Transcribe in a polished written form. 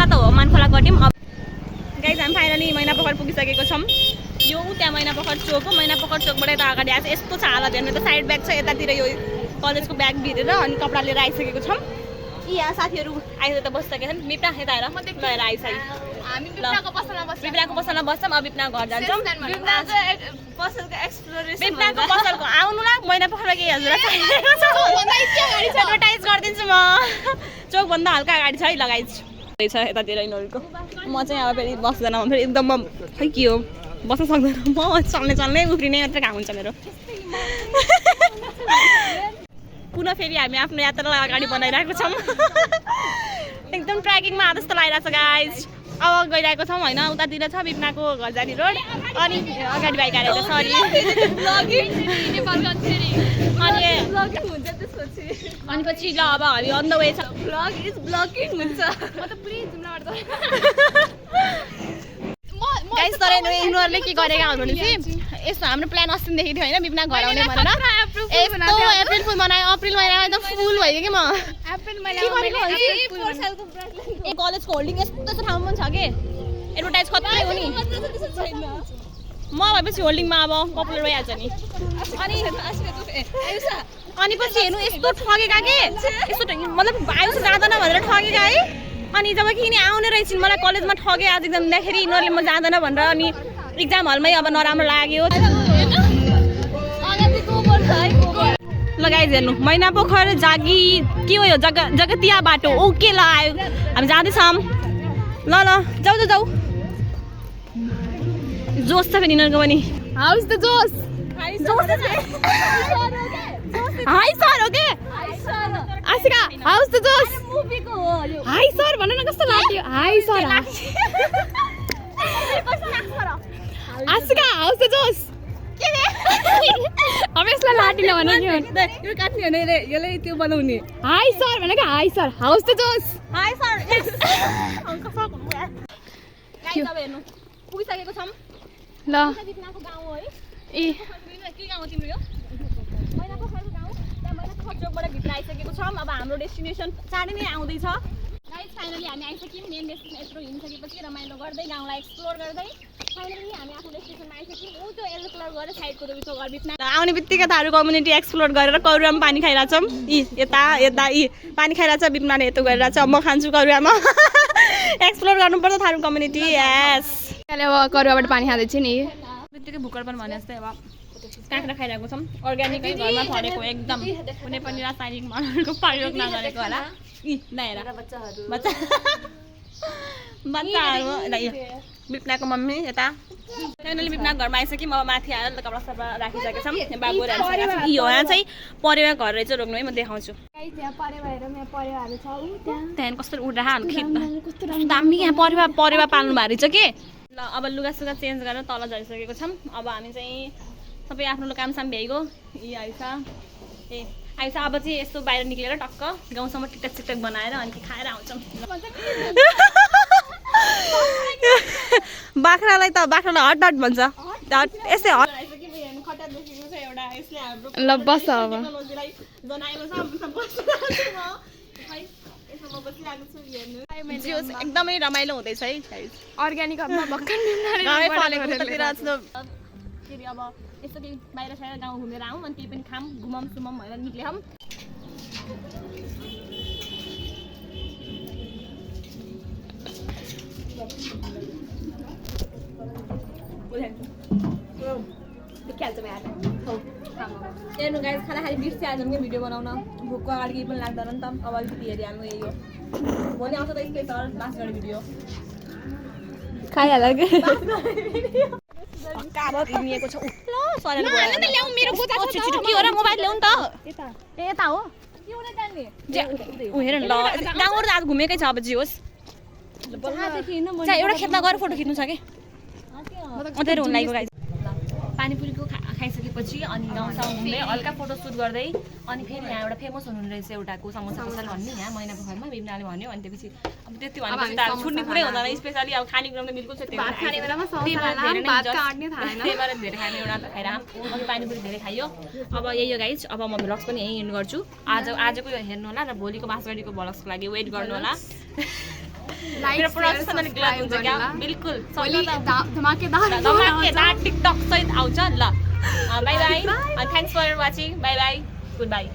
खोला त हो मानखोला गट्यौँ गाइज हामी फाइनली मैना पोखर पुगिसकेको छौँ यो त्यहाँ मैना पोखर चोक हो मैना पोखर चोकबाट यता अगाडि आएको छ यस्तो छ हालत हेर्नु त साइड ब्याग छ यतातिर यो कलेजको ब्याग भिरेर अनि कपडा लिएर आइसकेको छौँ यी यहाँ साथीहरू आएर त बसिसकेका छन् विप्ना यता आएर लिएर आइसक्यो हामी विप्नाको पसलमा बस्छौँ अब विप्नाको घर जान्छौँ विप्नाको पसलको आउनुलाई मैना पोखरमा केही हजुर एडभर्टाइज गरिदिन्छु म चोकभन्दा हल्का अगाडि छ है लगाइदिन्छु छ यतातिर यिनीहरूको म चाहिँ अब फेरि बस्दैन म फेरि एकदम खै के हो बस्न सक्दैन म चल्ने उफ्रिने मात्रै काम हुन्छ मेरो पुनः फेरि हामी आफ्नो यात्रालाई अगाडि बनाइरहेको छौँ एकदम ट्रेकिङमा आधा जस्तो लागिरहेको छ गाइज अब गइरहेको छौँ होइन उतातिर छ विप्नाको घरजारी रोड अनि अगाडि बाइक आएर सरी अनि पछि ल अब हामी अन द वे छ गाइस तर यिनीहरूले के गरेको हुनुहुने चाहिँ यस्तो हाम्रो प्लान अस्तिदेखि थियो होइन विप्ना घर आउने भनेर यस्तो अप्रिल फुल मनायो अप्रिल महिनामा एकदम फुल भइदियो कि म ए कलेजको होल्डिङ यस्तो ठाउँमा पनि छ कि एडभर्टाइज खत्रै हो नि म भएपछि होल्डिङमा अब पपुलर भइहाल्छ नि अनि पछि हेर्नु यस्तो ठगेका के यस्तो मतलब आयुष जाँदैन भनेर ठगेका है अनि जब कि यिनी आउने रहेछन् मलाई कलेजमा ठगे आज एक्जाम दिँदाखेरि यिनीहरूले म जाँदैन भनेर अनि एक्जाम हलमै अब नराम्रो लाग्यो लगाइज हेर्नु मैना पोखर जागी के हो यो जगतिया बाटो ओके ल आयो हामी जाँदैछौँ ल जाऊ जोस छ फेरि यिनीहरूको पनि हाउस द जोस हाई सर हो के आशिका हाउस द जोस हाई सर भन न कस्तो लाग्यो high sir Ashika house the जोस अब यसलाई लाटिन भन के हो यो काट्ने होइन यसले त्यो बनाउने हाई सर भनेको हाई सर हाउस द जोस हाई सर अंक सर गाइस अब हेर्नु पुगिसकेको छौँ ल विप्नाको गाउँ हो है ए के गाउँ तिम्रो यो मैना पोखरको गाउँ त्यहाँ मैना पोखर चोकबाट भित्र आइसकेको छौँ अब हाम्रो डेस्टिनेसन चाँडै नै आउँदैछ गाइस फाइनली हामी आइसक्यौँ मेन डेस्टिनेसन यत्रो हिँडिसकेपछि रमाइलो गर्दै गाउँलाई एक्सप्लोर गर्दै फाइनली हामी आफ्नो डेस्टिनेसनमा आइसक्यौँ ऊ त्यो येल्लो कलर गरेर साइडको त्यो घर विप्ना आउने बित्तिकै थारू कम्युनिटी एक्सप्लोर गरेर करुवामा पानी खाइरहेछौँ यी यता यी पानी खाइरहेछ विप्नाले यतो गरिरहेछ म खान्छु करुवामा एक्सप्लोर गर्नुपर्छ थारू कम्युनिटी यस अहिले अब करुवाबाट पानी खाँदैछ नि बित्तिकै भुकर पनि भने जस्तै अब काँक्रा खाइरहेको छौँ अर्ग्यानिकै घरमा फलेको एकदम कुनै पनि रासायनिक मलको प्रयोग नगरेको होला बच्चाहरू विप्नाको मम्मी यता फाइनली विप्नाको घरमा आइसक्यौँ अब माथि आएर कपडा सपडा राखिसकेको छौँ बाबुहरू यी हो यहाँ चाहिँ परेवा घर रहेछ रोक्नु है म देखाउँछु त्यहाँदेखि कस्तो उड्राहरू खेत दामी यहाँ परेवा पाल्नु भएको रहेछ के ल अब लुगासुगा चेन्ज गरेर तल झरिसकेको छौँ अब हामी चाहिँ सबै आफ्नो कामसाम भ्याइगयो यी आइस अब चाहिँ यस्तो बाहिर निक्लेर टक्क गाउँसम्म टिकटक बनाएर अनि खाएर आउँछौँ बाख्रालाई हट हट भन्छ यस्तै हट ल बस अब एकदमै रमाइलो हुँदैछ है अर्ग्यानिक अब यस्तो केही बाहिर साहिर गाउँ घुमेर आउँ अनि त्यही पनि खाऊँ घुमौँ सुमौँ भनेर निक्ल्यौँ हेर्नु गाइस खाना खाली बिर्सिहाल्छौँ कि भिडियो बनाउन भोकको अगाडि केही पनि लाग्दैन नि त अब अलिकति हेरिहाल्नु यही हो भोलि आउँछ त स्पेसल लास्ट गर्ने भिडियो खाइहाल्यो कि हिँडिएको छ मोबाइल ल्याउ नि त यता हो हेर ल गाउँबाट आज घुमेकै छ अब जे होस् एउटा खेतमा गएर फोटो खिच्नु छ कि अँधेर हुन लागेको गाइस पानीपुरीको खाइसकेपछि अनि गाउँसम्म घुम्दै हल्का फोटो सुट गर्दै अनि फेरि यहाँ एउटा फेमस हुनु रहेछ एउटाको समोसा पसल भन्ने यहाँ मैना पोखरमा विप्नाले भन्यो अनि त्यसपछि अब त्यति भनेपछि त छुट्ने कुरै हुँदैन स्पेसली अब खानेकुरा पनि बिल्कुल त्यही भएर धेरै खाने एउटा खाइरहँ अनि पानीपुरी धेरै खाइयो अब यही हो गाइस अब म भ्लग्स पनि यहीँ एन्ड गर्छु आजको हेर्नु होला र भोलिको बाँसगढीको भ्लग्सको लागि वेट गर्नु होला मेरो प्रोफेसनल ग्लग हुन्छ क्या बिल्कुल धमाकेदार धमाकेदार टिकटक सहित आउँछ ल bye bye thanks for watching bye bye good by